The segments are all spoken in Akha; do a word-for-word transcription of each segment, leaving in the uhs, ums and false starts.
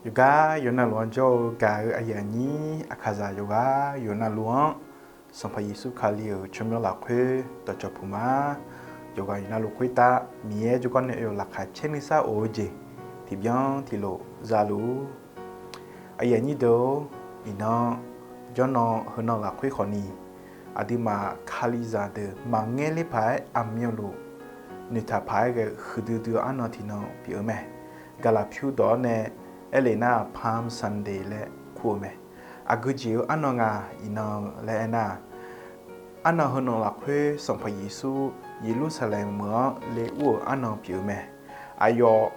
Yawqgar yawqnavluf-anr jawr-eu gaq-eu aqyuif aqnyir Aqkaqzaq yawqghaq yawqnavluf-anr, Sanqpaq Yeqsur Kali-euq tsawrmyanr lafkhoer dawqcawq puq ma. Yawqghaq yawqnavluf khoertav Miqyaer jawrgar nae oe-euq laqkhaq caer nuisar of-eu jeq tiqbyan tiqlof zaluf-ur. Aqyuif aqnyir deuq-or, iqnan jawrnan heunan lafkhoer khawfni, aqduimaf Kalizaq deuq maqngaer ler paq-aer aqmyanluf noeqtaq paq-aer ghae-eu huiqdui dui-eu arnan tiqnan pyeuf-eu mae. Gaqlaqpyur dawq-awr nae aerlef nar-aq, Palm Sunday laer kur-eu mae. Aqgeu jeq-eu arnan nga iqnan laer aernar-aq, arnan heunan lafkhoer Sanqpaq Yeqsur Yeqlursaqlaeq meuq-anr le ur-euq arnan pyeuf-eu mae. Aqyawf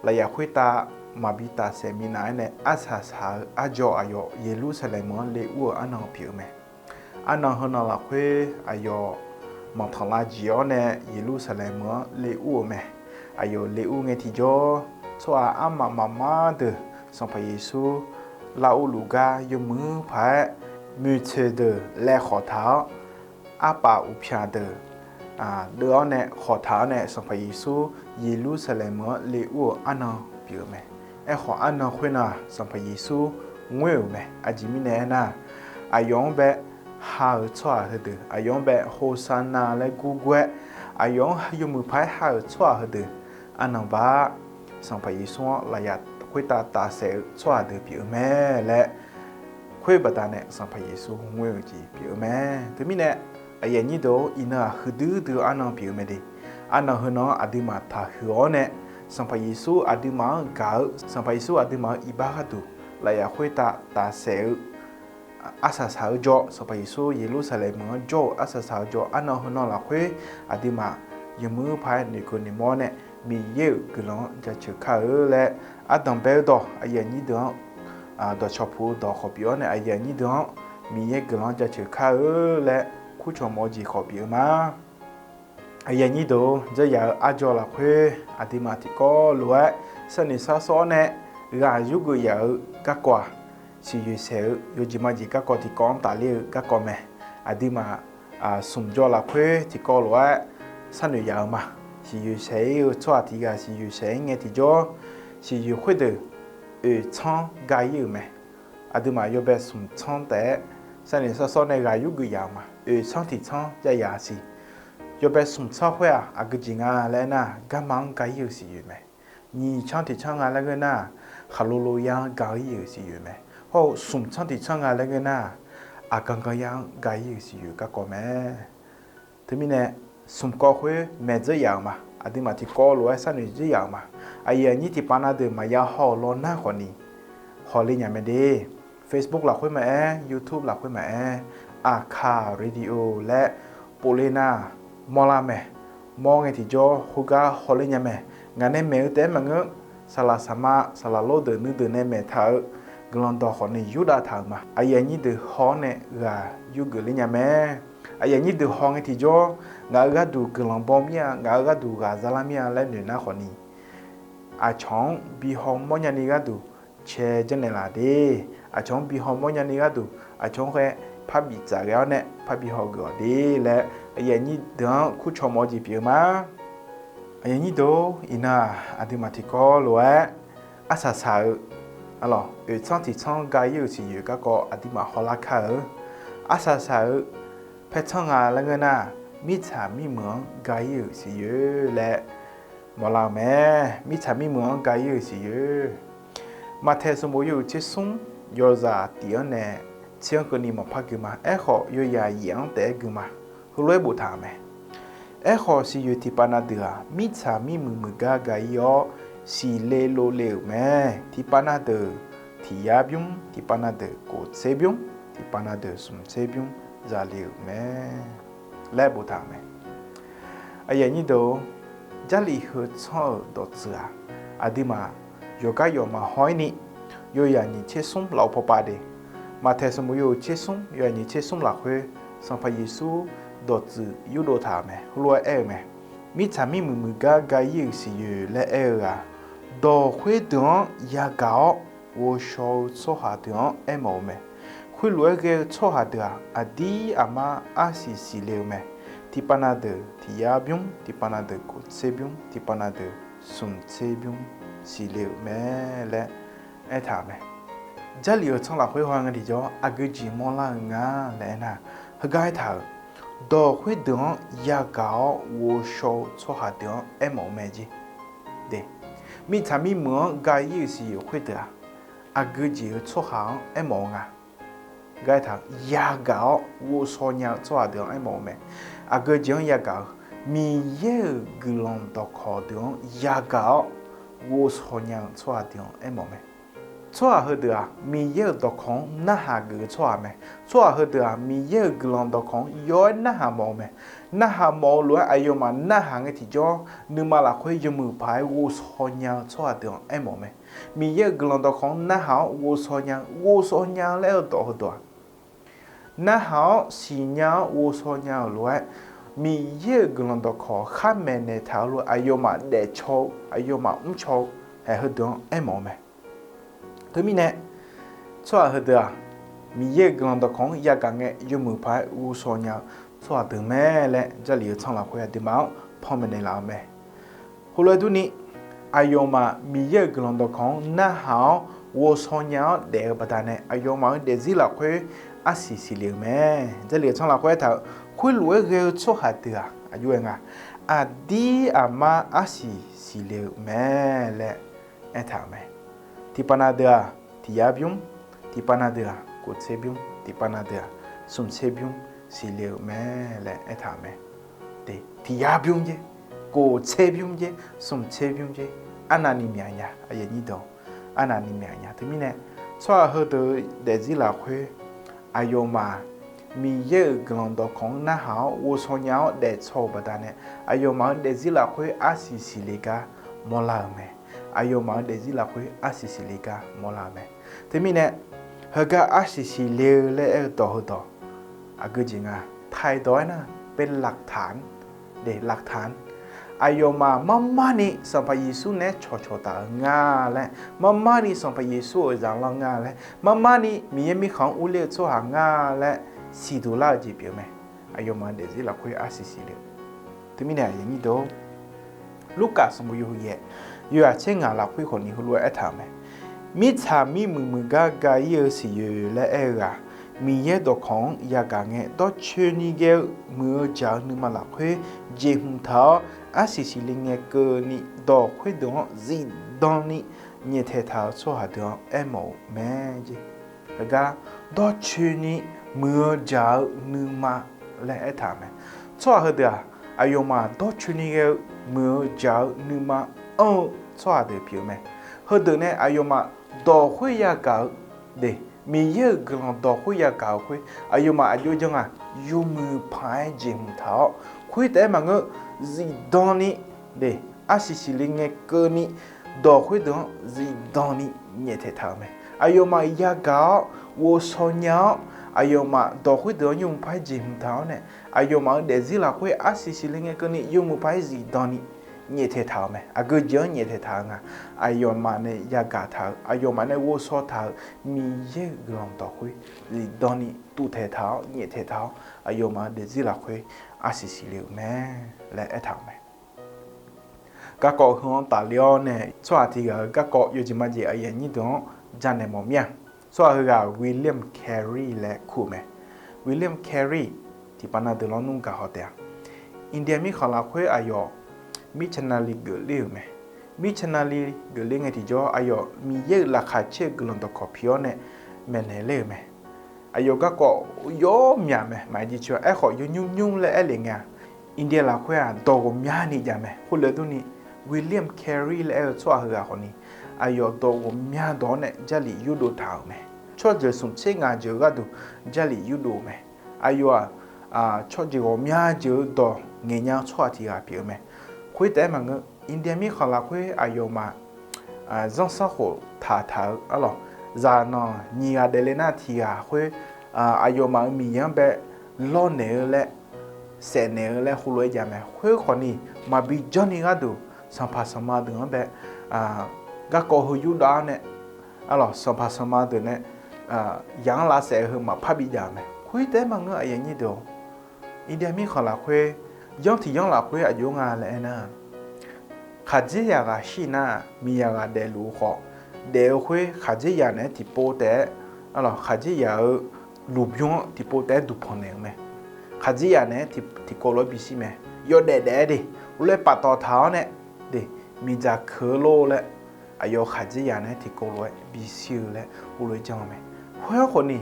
lafyaf khoertav maqbi tafsaef minav-aer nae arsaq saq-eu arjawr aqyawf Yeqlursaqlaeq meuq-anr le ur-euq arnan pyeuf-eu mae. Arnan heunan lafkhoer aqyawf manqtanqlav jeq-awr nae Yeqlursaqlaeq meuq-anr le ur-euq mae. Aqyawf le ur ngae tiqjawr, tsawrhaq armaf mafmar deuq Sanqpaq Yeqsur lar urluf gar yawmuiq paq-aer, moeqtsoeq deuq laev khawqtaq-awr, arpaf uqpyaq deuq deuv-awr nae khawqtaq-awr nae Sanqpaq Yeqsur Yeqlursaqlaeq meuq-anr le ur-euq arnan pyeuf-eu mae. Aerkhawf arnan khoernan-aq Sanqpaq Yeqsur ngoer-euq mae. Aqjeq mirnae aernar-aq, aqyawf-anr bae ha-euq tsawrhaq heudeuq, aqyawf-anr bae Hosanna laer gurgur-aer, aqyawf-anr yawmuiq paq-aer ha-euq tsawrhaq heudeuq, arnan baq Sanqpaq Yeqsur-anr lafyaf khoertav tafsaef-eu tsawrhaq deuq pyeuf-eu mae laer khoer baqdanae Sanqpaq Yeqsur ngoer-euq jeq pyeuf-eu mae. Teumirnae aqyuif aqnyir deuq-or, iqnan-aq huiqdui dui-eu arnan pyeuf-eu mae de. Arnan heunan-anr aqduimaf taqhuiq-awr nae, Sanqpaq Yeqsur aqduimaf-anr gaq-eu, Sanqpaq Yeqsur aqduimaf-euq iqbax gharduq lafyaf khoertav tafsaef-eu arsaq saq-eu jawr, Sanqpaq Yeqsur Yeqlursaqlaeq meuq-anr jawr-eu arsaq saq-eu jawr, arnan heunan lafkhoer aqduimaf yawmuiq paq-aer noeqkeuv noeqmawr-awr nae Miqyaer-euq guiqlanq-anr jaceuq kar-eu laer, ardanq bae-eu dawq aqyuif aqnyir deuq-anr dawqcawq puq-eu dawq khawf pyeuf-awr nae aqyuif aqnyir deuq-anr Miqyaer guiqlanq-anr jaceuq kar-eu laer kurcawq mawf-eu jeq khawf pyeuf-eu ma. Aqyuif aqnyir deuq-or, dzeur yaf-eu arjawr lafkhoer aqduimaf tiqkawv lof-aer sharnoeq sharsawr-awr nae ghaq yurgeuf yaf-eu garkawv-aq, siqyoeq saeq-eu yawjeq majeq garkawv tiqkawv-anr tafler-eu garkawv mae. Aqduimaf smq jawr lafkhoer tiqkawv lof-aer sharnoeq yaf-eu ma. Siqyoeq saeq-ir-eu tsawrhaq tiq ghaq siqyoeq saeq-ir ngae tiqjawr, siqyoeq khoerdeuq oeqtsanr ga-ir-euq mae. Aqduimaf yawbae smq tsanr taef-aer sharnoeq sharsawr nae ghaq yurgeuf yaf-eu ma. Oeqtsanr tiqtsanr jav yaf siq. Yawbae smq tsanr khoer-aq, aqgeu jeq nga laer aernar-aq, garma-anr ga-ir-euq siqyoeq mae. Nyiq tsanr tiqtsanr nga laer ngeur nar-aq, khaqlo lo yar-anr ga-ir-euq siqyoeq mae. Hawr-eu smq tsanr tiqtsanr nga laer ngeur nar-aq, aqganq ganqyar-anr ga-ir-euq siqyoeq garkawv mae. Teumirnae, smq kawv khoer maeq dzeur yaf-euq ma. Aqduimaf tiqkawv lof-aer sharnoeq dzeur yaf-euq ma. Aqyuif aqnyir tiqpav na deuq maqya haw-euq law nar khawfni, hawle nya mae de. Facebook lafkhoer maqaer, YouTube lafkhoer maqaer, Aqkaq Radio laer pov ler nar, mawrlar mae. Mawr ngae tiqjawr khoergar hawler nya mae. Ngaq nae maeq-eu taef-aer maqngeur, saqlaq saqma saqlaq lor deuq nuideuq nae maeq taq-eu guiqlanq dawq khawfni yurdav taq-euq ma. Aqyuif aqnyir deuq haw-awr nae ghaq yurgeuf ler nya mae. Aqyuif aqnyir deuq haw ngae tiqjawr, ngaq-euq gharduq guiqlanq baw mir-a, ngaq-euq gharduq ghaq zalar mir-a laer noeq nar khawfni, aqcawq-anr bi hawmawr nyani gharduq cae janrnaeq laf de. Aqcawq-anr bi hawmawr nyani gharduq, aqcawq-anr khaer parbif tsaf ghae-awr nae parbi hawgeuf-awq de laer, aqyuif aqnyir deuq-anr kurcawq mawf-eu jeq pyeuf-eu ma. Aqyuif aqnyir deuq-or, iqnan-aq, aqduimaf tiqkawv lof-aer arsaq saq-eu, arlawq, oeqtsanr tiqtsanr ga-ir-euq siqyoeq garkawv aqduimaf hawlar kar-eu. Arsaq saq-eu paertsanr nga laer ngeur nar, mirtsaq mirmuiq-anr ga-ir-euq siqyoeq laer mawrlar-eu mae. Mirtsaq mirmuiq-anr ga-ir-euq siqyoeq. Maqtaeq sanqbof yawhuiq tsersmr, yawzaq tif-anr nae tser-anr keuvni maqpar gui ma. Aerkhawf, yawyaq yaef-anr taef-aer gui ma. Heulof-aer boftaq-euq mae. Aerkhawf, siqyoeq tiqpav na deuq-aq, mirtsaq mirmuiq muiq gar ga-ir-awr, siqle lov le-euq mae. Tiqpav na deuq tiq yar bymr, tiqpav na deuq kof tser bymr, tiqpav na deuq smq tser bymr zale-euq mae laer boftaq-euq mae. Aqyuif aqnyir deuq-or, Jarlif heu tsanr-euq dawqtsuif-aq, aqduimaf yawqgar yawf maqhaw-ir ni, yawyaq nyiq tsersmr lafov pawpav de. Maqtaeq sanqbof yawhuiq tsersmr, yawyaq nyiq tsersmr lafkhoer, Sanqpaq Yeqsur dawqtsuif yurdov taq-euq mae. Heulof-aer aer-eu mae. Mirtsaq mirmuiq muiq gar ga-ir-euq siqyoeq laer aer-eu ghaq, dawq khoerdeuq-anr yagaq-awr ghovshaw-eu tsawrhaq deuq-anr aermawf-eu mae. Khoerlof-aer ghae-eu tsawrhaq deuq-aq, aqdir aqmar arsiq siqle-eu mae. Tiqpav na deuq tiq yar bymr, tiqpav na deuq kof tser bymr, tiqpav na deuq smq tser bymr siqle-euq mae laer aertaq-euq mae. Jarlif-euq tsanr lafkhoer haw ngae tiqjawr aqgeu jeq mawrlar-eu nga laer aernar, heugar aertaq-euq, dawq khoerdeuq-anr yagaq-awr ghovshaw-eu tsawrhaq deuq-anr aermawf-eu mae jeq. Mirtsaq mirmuiq-anr ga-ir-euq siqyoeq khoerdeuq-aq, aqgeu jeq-eu tsawrhaq-anr aermawf-eu nga. Gar aertaq-euq, yagaq-awr ghovshaw nya-eu tsawrhaq deuq-anr aermawf-eu mae. Aqgeu jeq-anr yagaq-eu, Miqyaer-euq guiqlanq dawqkawq deuq-anr yagaq-awr ghovshaw nya-eu tsawrhaq deuq-anr aermawf mae. Tsawrhaq heudeuq-aq, Miqyaer-euq dawqkawq-anr narhaq geuf-eu tsawrhaq mae. Tsawrhaq heudeuq-aq, Miqyaer-euq guiqlanq dawqkawq-anr yawr-aer narhaq mawf-eu mae. Narhaq mawf-eu lof-aer aqyawfmaf narhaq ngae tiqjawr, nuima lafkhoer yawmuiq paq-aer ghovshaw nya-eu tsawrhaq deuq-anr aermawf mae. Miqyaer-euq guiqlanq dawqkawq-anr narhaq-awr ghovshaw nya-eu, ghovshaw nya-eu laer aer-eu dawq heudawq-aq, narhaq-awr siqnya-awr ghovshaw nya-euq lof-aer, Miqyaer-euq guiqlanq dawqkawq khar maeqnaeq taq-eu lof-aer aqyawfmaf daefcaw-eu, aqyawfmaf mrcaw-eu, haeq heudeuq-anr aermawf-eu mae. Teumirnae, tsawrhaq heudeuq-aq, Miqyaer-euq guiqlanq dawqkawq-anr yagaq ngae yawmuiq paq-aer ghovshaw nya-eu tsawrhaq deuq mae laer Jarlif-eu tsanr lafkhoer aqduimaf-anr panmaeq naeqlaf-eu mae. Heulof-aer durni, aqyawfmaf Miqyaer-euq guiqlanq dawqkawq-anr narhaq-awr ghovshaw nya-awr daef-eu baqdanae aqyawfmaf-euq daefzir lafkhoer arsiq siqle-euq mae. Jarlif-eu tsanr lafkhoer aertaq-euq, khoerlof-aer ghae-eu tsawrhaq deuq-aq, aqjox-aer nga, aqdir aqmar arsiq siqle-euq mae laer aertaq-euq mae. Tiqpav na deuq-aq, tiq yar bymr, tiqpav na deuq-aq, kof tser bymr, tiqpav na deuq-aq, smq tser bymr siqle-euq mae laer aertaq-euq mae. Tiq yar bymr jer, kof tser bymr jer, smq tser bymr jer, arnavni myaq nya, aqyuif aqnyir deuq, arnavni myaq nya. Teumirnae, tsawrhaq heudeuq-eu daefzir lafkhoer aqyawfmaf Miqyaer-euq guiqlanq dawqkawq-anr narhaq-awr ghovshaw nya-awr daefcaw-euq baqdanae, aqyawfmaf-euq daefzir lafkhoer arsiq siqle gar mawrlar-euq mae. Aqyawfmaf-euq daefzir lafkhoer arsiq siqle gar mawrlar-euq mae. Teumirnae, heugar arsiq siqle-eu laer aer-eu dawq heudawq, aqgeu jeq nga, ไทย dawq aernar, เป็นหลักฐาน de หลักฐาน. Aqyawfmaf marmarni Sanqpaq Yeqsur naeq-aer cawqcawq taf-eu nga laer, marmarni Sanqpaq Yeqsur-euq zaqlanr nga laer, marmarni Miqyaer mirkhanq-anr urler-eu tsawrhaq nga laer siqduq lar-eu jeq pyeuf-eu mae. Aqyawfmaf-euq daefzir lafkhoer arsiq siqle-eu. Teumirnae aqyuif aqnyir deuq, Lurkaf sanqbof yawhuiq yaef, yawhaq tser ngaq lafkhoer khawfni heulof-aer aertaq-euq mae. Mirtsaq mirmuiq muiq gar ga-ir-eu siqyoeq laer aer-eu ghaq, Miqyaer dawqkawq-anr yagaq ngae, dawrcoeni ghae-eu muiq-eu jaq-eu nuima lafkhoer jeqhmq taq-awr arsiq siqle ngae keuvni, dawq khoerdeuq-anr zifdan ni nyaeftaeq taq-eu tsawrhaq deuq-anr aermawf-eu mae jeq. Heugar, dawrcoeni muiq-eu jaq-eu nuima laer aertaq-euq mae. Tsawrhaq heudeuq-aq, aqyawfmaf dawrcoeni ghae-eu muiq-eu jaq-eu nuima anr-eu tsawrhaq deuq pyeuf-eu mae. Heudeuq nae aqyawfmaf dawq khoer yagaq-eu de, Miqyaer-euq guiqlanq dawq khoer yagaq-euq khoer, aqyawfmaf aqjox jan-aq, yawmuiq paq-aer jeqhmq taq-awr, khoer taef-aer maqngeur, zifdan ni de, arsiq siqle ngae keuvni, dawq khoerdeuq-anr zifdan ni nyaeftaeq taq-euq mae. Aqyawfmaf yagaq-awr ghovshaw nya-awr, aqyawfmaf dawq khoerdeuq-anr yawmuiq paq-aer jeqhmq taq-awr nae, aqyawfmaf-euq daefzir lafkhoer arsiq siqle ngae keuvni yawmuiq paq-aer zifdan ni nyaeftaeq taq-euq mae. Aqgeu jeq-anr nyaeftaeq taq-eu nga. Aqyawfmaf nae yagaq taq-eu, aqyawfmaf nae ghovshaw taq-eu Miqyaer-euq guiqlanq dawq khoer zifdan ni tuvtaeq taq-awr nyaeftaeq taq-awr, aqyawfmaf-euq daefzir lafkhoer arsiq siqle-euq mae laer aertaq-euq mae. Garkawv heu-anr tafler-awr nae tsawrhaq tiq ghaq-euq garkawv yawjeq majeq aqyuif aqnyir deuq-anr janaeq mawf mir-a. Tsawrhaq heughaq William Carey laer kur-euq mae. William Carey tiqpav na deuq lawnmr gaqhaw taef-a. India mirkhanq lafkhoer aqyawf missionary geufler-euq mae. Missionary geufler ngae tiqjawr aqyawf Miqyaer-euq laqkhaq caer-eu guiqlanq dawqkawq pi-awr nae maeqnaeq ler-euq mae. Aqyawf garkawv yawmyaq mae, maqaer jircoer-a. Aerkhawf yawnymr nymr laer aer lef ngae-aq, India lafkhoer-aq dawq ghawqmyani jav mae. Khoerlof-aer durni, William Carey laer aer-eu tsawrhaq heughaq khawfni, aqyawf dawq ghawqmya dawq-anr nae Jarlif yurdov taq-euq mae. Tsawrjeuq smq tser ngaq jeuq-eu gharduq Jarlif yurdov-eu mae. Aqyawf-aq, tsawrjeuq ghawqmya jeuq-eu dawq ngaeqnya-eu tsawrhaq tiq ghaq pyeuf-eu mae. Khoertaef-aer maqngeur, India mirkhanq lafkhoer aqyawfmaf zanrsanrkhof taqtaq-eu arlawq, zaqnanq nyiq ghaq daefle nar tiq ghaq khoer, aqyawfmaf-euq miqyaer-anr bae lawrnaeq-eu laer, saefnaeq-eu laer heulof-aer jav mae. Khoerkhawfni maqbi janrni gharduq sanqpaq sanqma deuq-anr bae garkawv heu yurdov-awr nae, arlawq, sanqpaq sanqma deuq nae yaq-anr lavsaef-eu heu maqpar bijav-euq mae. Khoertaef-aer maqngeur aqyuif aqnyir deuq-or, India mirkhanq lafkhoer, yanr tiq yanr lafkhoer aqjox nga laer aernar, khaqdzerzaq ghaq shir nar, miqzaq ghaq daefluf-eu khawf, daef-eu khoer khaqdzerzaq naeq-aer tiqpov taef-aer, arlawq khaqdzerzaq-eu luqbymr-anr tiqpov taef-aer duqpanq naeq-eu mae. Khaqdzerzaq naeq-aer tiqkawv lof-aer bishir mae. Yawdaef daef-aer de, uvlof-aer paftawf taq-awr nae, de, miqdzaq keuq-eu lor laer, aqyawf khaqdzerzaq naeq-aer tiqkawv lof-aer bishir-eu laer uvlof-aer janr-eu mae. Khoer-anr khawfni,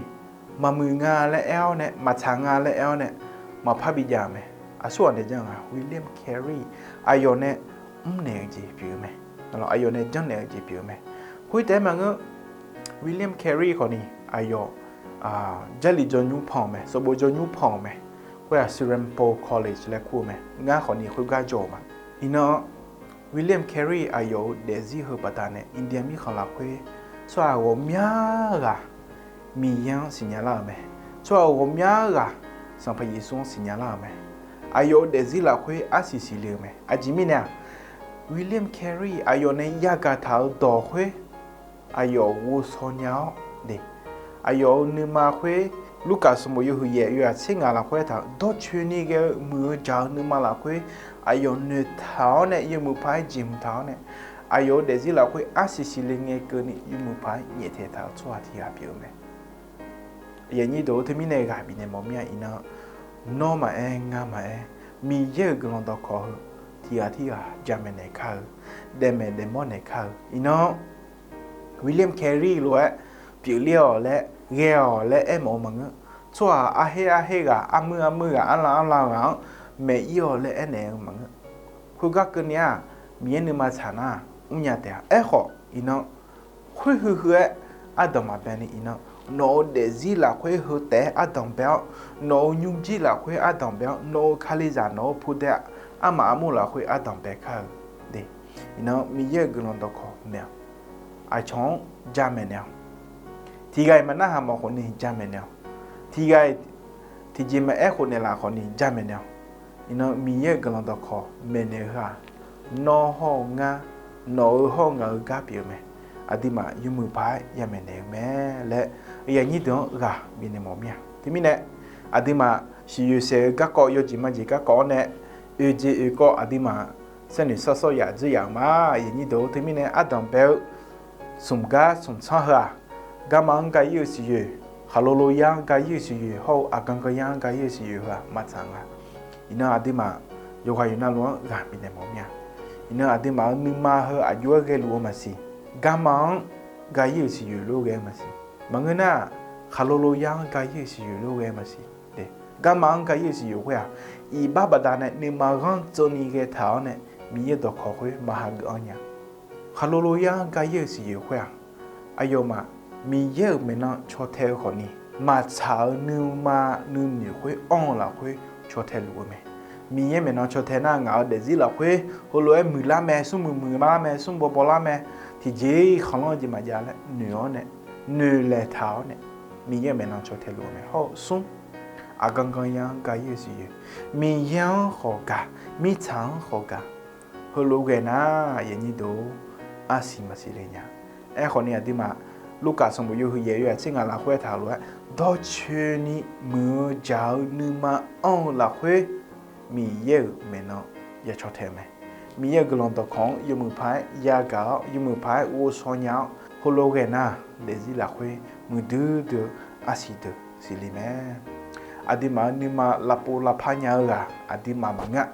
maqmuiq nga laer aer-awr nae, maqtsaq nga laer aer-awr nae, maqpar bijav-eu mae. Aqsurghaq nae janr-eu nga, William Carey aqyawf nae mrnaeq-eu jeq pyeuf-eu mae. Aqyawf nae janrnaeq-eu jeq pyeuf-eu mae. Khoertaef-aer maqngeur, William Carey khawfni aqyawf Jarlif jawrnymr pan-euq mae, sanqbof jawrnymr pan-euq mae. Khoer-aq Serampore College laer kur-eu mae. Ngar khawfni khoergar jawr-euq ma. Iqnan William Carey aqyawf-euq daefzir heu baqdanae India mirkhanq lafkhoer tsawrhaq ghawqmya ghaq Miqyaer-anr siqnya lar-euq mae. Tsawrhaq ghawqmya ghaq Sanqpaq Yeqsur-anr siqnya lar-euq mae. Aqyawf-euq daefzir lafkhoer arsiq siqle-eu mae. Aqjeq mirnae-aq, William Carey aqyawf nae yagaq taq-euq dawq khoer aqyawf ghovshaw nya-awr de, aqyawf-euq nuima khoer, Lurkaf sanqbof yawhuiq yaef yawzaq tser ngaq lafkhoer aertaq-euq, dawrcoeni ghae-eu muiq-eu jaq-eu nuima lafkhoer aqyawf noeqtaq-awr nae yawmuiq paq-aer jeqhmq taq-awr nae, aqyawf-euq daefzir lafkhoer arsiq siqle ngae keuvni yawmuiq paq-aer nyaeftaeq taq-euq tsawrhaq tiq ghaq pyeuf-eu mae. Aqyuif aqnyir deuq-or, teumirnae ghaq bifnaeq mawf mir-a. Iqnan nawr maqaer, ngar maqaer, Miqyaer-euq guiqlanq dawqkawq heu tiq ghaq tirghaq jamaeq naeq kar-eu, daefmaeq daefmawr naeq kar-eu. Iqnan William Carey lof-aer pyeufler-awq laer, ghae-awq laer aermawf-eu maqngeur. Tsawrhaq arher arher ghaq, armuir armuir ghaq, arlan arlan ghaq-anr maeq-ir-awq laer aernaeq-eu maqngeur. Khoergar keuvni-aq, Miqyaer nuima tsaq nar mrnya taef-a. Aerkhawf iqnan khoer huiq huiq-aer ardanq maqbae ni iqnan, nawq-euq daefzir lafkhoer heu taef-aer ardanq bae-awr, nawq-euq nymrjir lafkhoer ardanq bae-awr, nawq-euq kalizaq nawq-euq pudae armaf armur lafkhoer ardanq bae kar-eu de. Iqnan Miqyaer-euq guiqlanq dawqkawq maeq-awq. Aqcawq-anr jamaeq naeq-awq. Tiq ghaq-iq maqnarhaq mawf khawfni jamaeq naeq-awq. Tiq ghaq-iq tiqjeq maqaer khofnaeq laf khawfni jamaeq naeq-awq. Iqnan Miqyaer-euq guiqlanq dawqkawq maeqnaeq heu-aq, nawr hawr-eu ngar, nawq-euq hawr-eu ngaq-euq gar pyeuf-eu mae. Aqduimaf yawmuiq paq-aer yamaeq naeq-eu mae laer aqyuif aqnyir deuq-anr ghaq bifnaeq mawf mir-a. Teumirnae aqduimaf siqyoeq saef-eu garkawv, yawjeq majeq garkawv-anr nae oeq jeq oeq kawv aqduimaf saernoeq sarsawr yaf dzoer yaf-euq ma. Aqyuif aqnyir deuq-or, teumirnae ardanq bae-eu smq gar smq tsanr heu-aq, garma-anr ga-ir-eu siqyoeq, khaqlo lo yar-anr ga-ir-eu siqyoeq hawr-eu aqgan gan yar-anr ga-ir-eu siqyoeq heu-aq maqtsaq nga. Iqnan aqduimaf yawqghaq yawqnan lof-anr ghaq bifnaeq mawf mir-a. Iqnan aqduimaf-euq nuima heu aqjox-aer ghaeluf-eu maqsiq, garma-anr ga-ir-euq siqyoeq lof ghae-eu maqsiq, maqngeur nar khaqlo lo yar-anr ga-ir-euq siqyoeq lof ghae-eu maqsiq. Garma-anr ga-ir-euq siqyoeq khoer-aq, iqbax baqdanae nuima ghanr tsovni ghae taq-awr nae Miqyaer dawqkawq khoer maq hageuf-anr nya. Khaqlo lo yar-anr ga-ir-euq siqyoeq khoer-aq, aqyawfmaf Miqyaer-euq maeqnan caw tae-eu khawfni, maqtsaq-euq nuima nuinoeq khoer anr-eu lafkhoer caw tae luf-eu mae. Miqyaer maeqnan caw tae nar, ngaq-euq daefzir lafkhoer heulof-aer muiqlar mae, smrmuiq muiqlar mae, smrbaw bawlar mae, tiqjeq-iq khanqlanr-eu jeq maqjav laer noeq-awr nae, noeqlaeq taq-awr nae, Miqyaer-euq maeqnan caw tae luf-eu mae. Hawr-eu smr, aqgan gan yar-anr ga-ir-euq siqyoeq, Miqyaer-anr khawf gaq, mirtsaq-anr khawf gaq, heulof ghae nar, aqyuif aqnyir deuq-or, arsiq maqsiq le nya. Aerkhawfni aqduimaf, Lurkaf sanqbof yawhuiq yaef yawzaq tser ngaq lafkhoer aertaq-euq lof-aer, dawrcoeni muiq-eu jaq-eu nuima anr-eu lafkhoer Miqyaer-euq maeqnan ya caw tae-eu mae. Miqyaer-euq guiqlanq dawqkawq-anr yawmuiq paq-aer yagaq-awr, yawmuiq paq-aer ghovshaw nya-awr, heulof ghae nar, daefzir lafkhoer muiqdui dui-eu arsiq deuq siqle mae. Aqduimaf-euq nuima lavpov lavpar nya-eu ghaq aqduimaf maqngeur-a.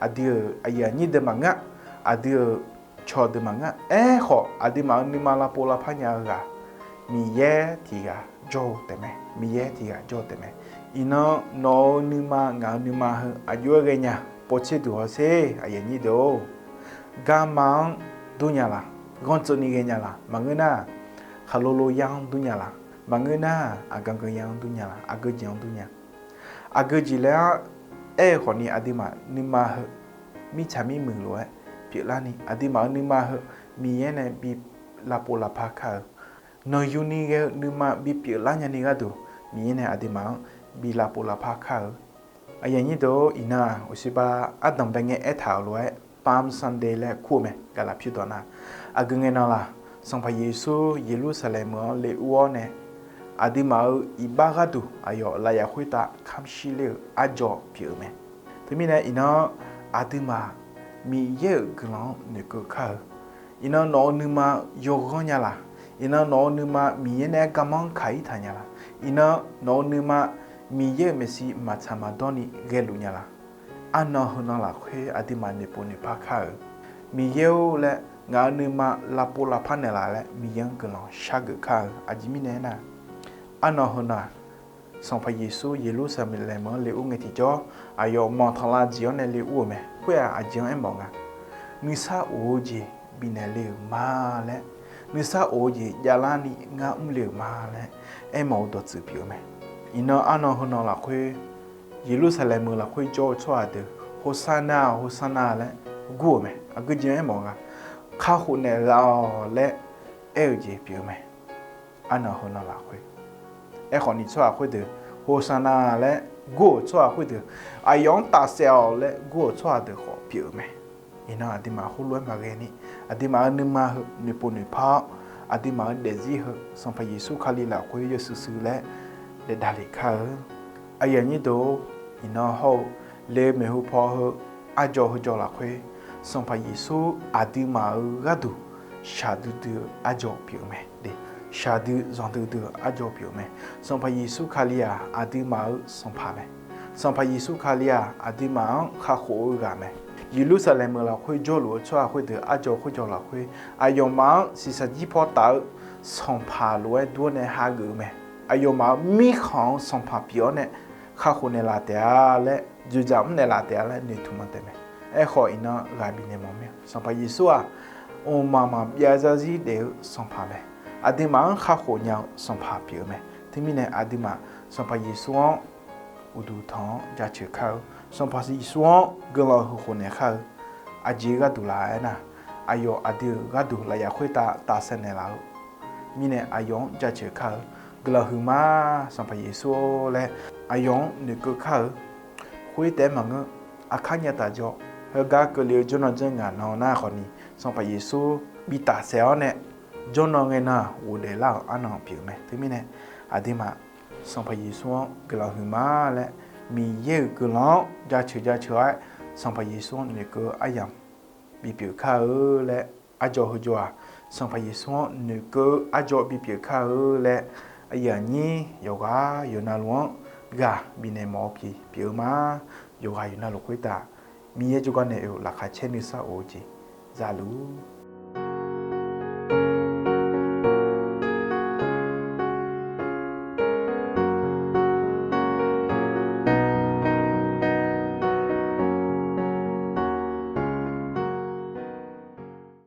Aqdui-euq aqyuif aqnyir deuq maqngeur-a. Aqdui-euq cawq deuq maqngeur-a. Aerkhawf, aqduimaf-euq nuima lavpov lavpar nya-eu ghaq, Miqyaer tiq ghaq jawr-eu taef mae. Miqyaer tiq ghaq jawr-eu taef mae. Iqnan nawq-euq nuima, ngaq-euq nuima heu aqjox-aer ghaenya, povtser duq hawsher, aqyuif aqnyir deuq-or. Garma-anr durnya laq, ghanr tsovni ghaenya laq, maqngeur nar, khaqlo lo yar-anr durnya laq, maqngeur nar, aqgan gan yar-anr durnya laq, aqgeu jeq-anr durnya. Aqgeu jeq laer-anr aer-eu khawfni aqduimaf nuima heu mirtsaq mirmuiq lof-aer pyeuflarni, aqduimaf-euq nuima heu Miqyaer nae bi lavpov lavpar kar-eu, nanqyuni ghae-eu nuima bipyeuf lar nyani gharduq Miqyaer nae aqduimaf-anr bi lavpov lavpar kar-eu. Aqyuif aqnyir deuq-or, iqnan-aq, uqshiba ardanq bae ngae aertaq-euq lof-aer Palm Sunday laer kur-eu mae. Gaqlaq pyurdawq nar, aqgeu ngae nan laq, Sanqpaq Yeqsur Yeqlursaqlaeq meuq-anr le ur-awr nae, aqduimaf-euq iqbax gharduq aqyawf lafyaf khoertav kamq shir ler-euq arjawv pyeuf-eu mae. Teumirnae iqnan aqduimaf Miqyaer-euq guiqlanq-anr noeqkeuv kar-eu, iqnan nawq-euq nuima yawghanr nya laq, Iqnan nawq-eu nuima Miqyaer nae-aer garmanr kaq-ir taq nya la? Iqnan nawq-eu nuima Miqyaer-euq maeqshi maqtsaq maqdawr ni ghaeluf nya la? Arnan heunan lafkhoer aqduimaf noeqpov noeqpar kar-eu, Miqyaer-or laer ngaq-euq nuima lavpov lavpar naeqlaf laer Miqyaer-anr guiqlanq shargeuf kar-eu. Aqjeq mirnae aernar, arnan heunan-aq, Sanqpaq Yeqsur Yeqlursaqlaeq meuq-anr le ur ngae tiqjawr, aqyawf manqtanqlav jeq-anr nae le ur-euq mae. Khoer-aq aqjeq-anr aermawf nga, nuisar of-eu jeq bifnaeq le-euq ma laer, nuisar of-eu jeq javlarni ngar mrle-euq ma laer aermawf-eu dawqtsuif pyeuf-eu mae. Iqnan arnan heunan lafkhoer, Yeqlursaqlaeq meuq lafkhoer jawr-eu tsawrhaq deuq, Hosanna, Hosanna laer gur-euq mae. Aqgeu jeq-anr aermawf nga, kakhof naeqlaf-awq laer aer-eu jeq pyeuf-eu mae. Arnan heunan lafkhoer, aerkhawf ni tsawrhaq khoerdeuq Hosanna laer gur-euq tsawrhaq khoerdeuq, aqyawf-anr tafsaef-awq laer gur-euq tsawrhaq deuq khawf pyeuf-eu mae. Iqnan aqduimaf heulof-aer maqghae ni, aqduimaf-euq nuima heu noeqpov noeqpar-awr, aqduimaf-euq daefzir heu Sanqpaq Yeqsur Kali lafkhoer yawshuif shuif laer daef davlef kar-eu. Aqyuif aqnyir deuq-or, iqnan hawr-eu le maeqhu paw heu arjawr heujawr lafkhoer, Sanqpaq Yeqsur aqduimaf-euq gharduq shaqdui dui-eu arjawr pyeuf-eu mae. Shaqdui zanqdui dui-eu arjawr pyeuf-eu mae. Sanqpaq Yeqsur Kali-aq aqduimaf-euq Sanqpaq mae. Sanqpaq Yeqsur Kali-aq aqduimaf-anr kakhof-eu ghaq mae. Yeqlursaqlaeq meuq lafkhoer jawrluf-eu tsawrhaq khoerdeuq arjawr khoerjawr lafkhoer, aqyawfmaf-anr shiqshaq jir paw taf-eu Sanqpaq lof-aer dur-awr nae hageuf-eu mae. Aqyawfmaf-euq mirkhanq-eu Sanqpaq pyeuf-awr nae kakhof naeqlaf taef-a laer, dzoeqdzaq mr naeqlaf taef-a laer noeqtmq ma taef mae. Aerkhawf iqnan ghaq bifnaeq mawf mir-a, Sanqpaq Yeqsur-aq, mqmaq maqbyav zarzir daef-eu Sanqpaq mae. Aqduimaf-anr kakhof nya-eu Sanqpaq pyeuf-eu mae. Teumirnae aqduimaf Sanqpaq Yeqsur-anr uqduq tanq-anr jaceuq kar-eu, Sanqpaq Yeqsur-anr guiqlanq huiq khofnaeq kar-eu. Aqjeq gharduq laf-aer nar, aqyawf aqdui-euq gharduq lafyaf khoertav tafsaef naeqlaf-eu mirnae aqyawf-anr jaceuq kar-eu. Guiqlanq huiqma, Sanqpaq Yeqsur-or laer aqyawf-anr noeqkeuv kar-eu. Khoer taef-aer maqngeur, aqkar nya taf jawr, heugar keuvle-eu jawrnan janr ngaq nan nar khawf ni, Sanqpaq Yeqsur bi tafsaef-awr nae jawrnan ngae nan ghofdaef lar-euq arnan pyeuf-eu mae. Teumirnae aqduimaf Sanqpaq Yeqsur-anr guiqlanq huiqma laer, Miqyaer-euq guiqlanq-anr jaceuq jaceuq-aer Sanqpaq Yeqsur-anr noeqkeuv-eu aryamq bipyeuf kar-eu laer, arjawr heujawr-aq, Sanqpaq Yeqsur-anr noeqkeuv-eu arjawr bipyeuf kar-eu laer, aqyuif aqnyir yawqghaq yawqnavluf-anr ghaq bifnaeq mawf-eu pyeuf-eu ma. Yawqghaq yawqnavluf khoertav Miqyaer jawrgar nae oe-eu laqkhaq caer nuisar of-eu jeq zaluf